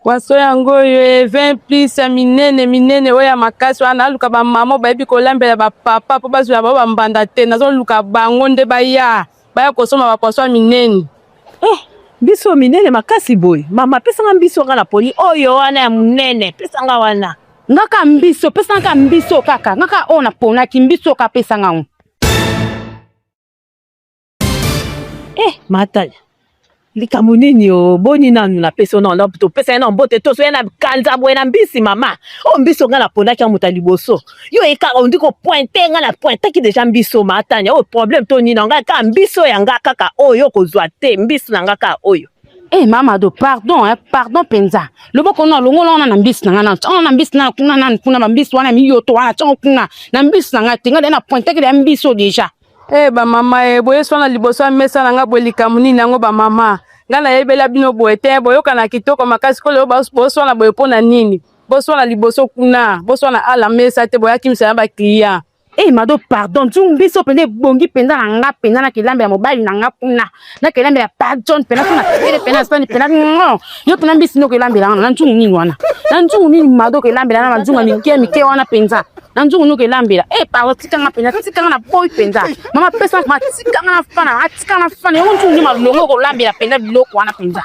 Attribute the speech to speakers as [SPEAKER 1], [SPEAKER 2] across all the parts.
[SPEAKER 1] Poisson yango oyo e 20 plus ya minene minene oyo ya makasi wana naluka ba mama bayebi kolambela ba papa mpo bazwela bango bambanda te nazoluka bango nde baya baya kosomba ba poisson ya minene.
[SPEAKER 2] Eh, biso minene makasi boye mama pesanga mbiso nga na poli oyo wana ya munene pesanga wana
[SPEAKER 3] nga ka mbiso pesanga ka mbiso kaka nga ka oyo naponaki mbiso ka pesanga ngo
[SPEAKER 2] Eh, matanya likambo nini o boni nanu napesi yo nano topesa ye na mbote toso ye na kanza boye na mbisi mama oyo mbisi nga naponaki ya moto ya liboso yo ye kaka ondi kopointe nga na pointaki deja mbiso matanya oyo problème to nini ngai kaka mbiso ya nga kaka oyo okozwa te mbisi na nga kaka oyo
[SPEAKER 3] Eh hey, mama do pardon hein, pardon penza loboko na longola wana na mbisi na nga na wana na mbisi na kuna na kuna ba mbisi wana miyoto wana tiango kuna na mbisi na nga te nga na pointaki ya mbiso deja
[SPEAKER 1] Eh ba mama eh boye swana liboso ya mesa na nga boye likambo nini yango ba mama nga nayebela bino boye te boyokana kitoko makasi kolo boswana boye mpo na nini boswana liboso kuna boswana ala mesa te boyakimisa na ba client
[SPEAKER 3] Eh mado pardon nzungu biso mpenza ebongi mpenza na nga mpenza na kilambe ya mobali na nga kuna na kilambe ya pa John mpenza kuna pele mpenza sani mpenza non yo mpenza mbisi noko elambela wana na nzungu nini wana na nzungu nini mado kelambela na banzungu ya mike mike wana mpenza na nzungu noko elambela eh pardon tika nga mpenza tika nga na boyi mpenza mama pesa ma tika nga na fana atika nga na fana yango nzungu nini malongo okolambela mpenza biloko wana mpenza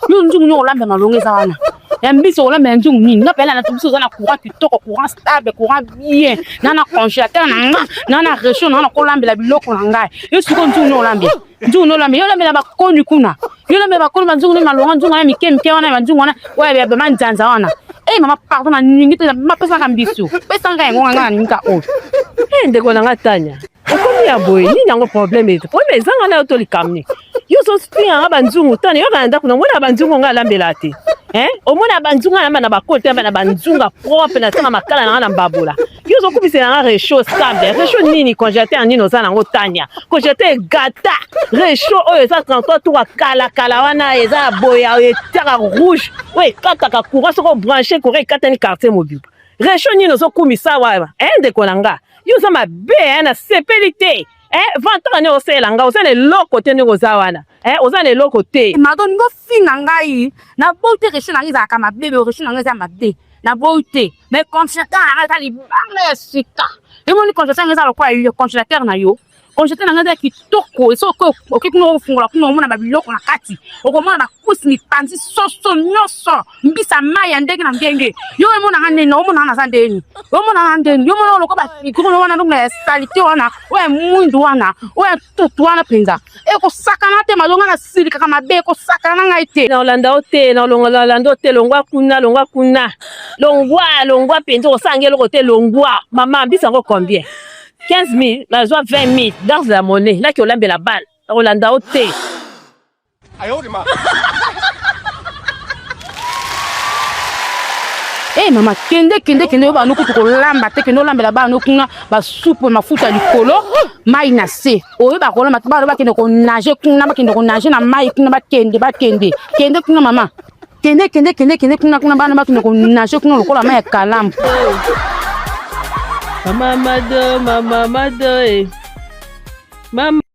[SPEAKER 3] yo nzungu nini okolambela malongo eza wana ya mbisi okolambela nzungu nini nga mpenza na biso oza na courant kitoko courant stable courant bien na na congélateur na nga na na réchaud na nga nakolambela biloko na ngai yo sikoyo nzungu nini olambela nzungu nolamba yo olambela bakoni kuna yo olambela bakoni banzungu nini malonga nzungu wana mike mike wana banzungu wana oyo ya manzanza wana e mama pardon nalingi te mapesaka mbisu pesanga yango nga nalingi ka oyo
[SPEAKER 2] eh, ndeko na nga tanya okomi ya boye nini yango problème ete problème ezanga na yo to likambo nini yo ozofinga nga banzungu tana yoka na ndako na omona banzungu nga alambela te eh? omona banzungu alamba na bakolo te na banzunga propre na ntango makala na nga na mbabola yo ozokumisela nga rechaud stable rechaud nini congélateur nini oza nango tania congélateur egata rechaud oyo eza 33 tour ya kalakala wana eza ya boya etiaka rouge oyo ekataka courant soki obranche courant ekatani quartier mobimba rechaud nini ozokumisa wana e ndeko na nga yo oza mabe e nasepeli te e vantaka nde osalela nga oza na eloko te ndenge oza wana e oza na eloko te
[SPEAKER 3] madon ngofinga ngai naboyi te rechaud na ngai ezalaka mabe rechaud na ngai eza mabe naboyi te mais congélateur na ngai eza libanga ya sika emoni congélateur ngai eza lokola yo congélateur na yo congélateur na ngai eza kitoko soki okoki kuna ofungola kuna omona babiloko na kati okomona bakusi mipanzi soso nyonso mbisa mai ya ndenge na ndenge yo omonaka ndeni omonaka naza ndeni omonaka ndeni yo omona lokola bafikolo wana ndongo ya salite wana oyo ya mwindu wana oyo ya tutu wana mpenza ekosakana te malonga na silikaka mabe ekosakana na ngai te
[SPEAKER 2] naolanda yo te nalanda yo te longwa kuna longwa kuna longwa longwa mpenza okosala nge eloko te longwa mama mbisi yango combien 15 000 nazwa 20 000 dans la monnaie naki olambela bale nakolanda yo te
[SPEAKER 3] Hey, eh, mama kende kende kende yo bano kutu kolamba te kende olambela bana kuna basupu mafuta likolo mai na se oyo bakolamba te bana bakende konage kuna bakende konage na mai kuna bakende bakende kende kuna mama kende kende kende kende kuna kuna bana bakende konage kuna lokola mai ya kalamu
[SPEAKER 2] mama mado mama mado eh. mama.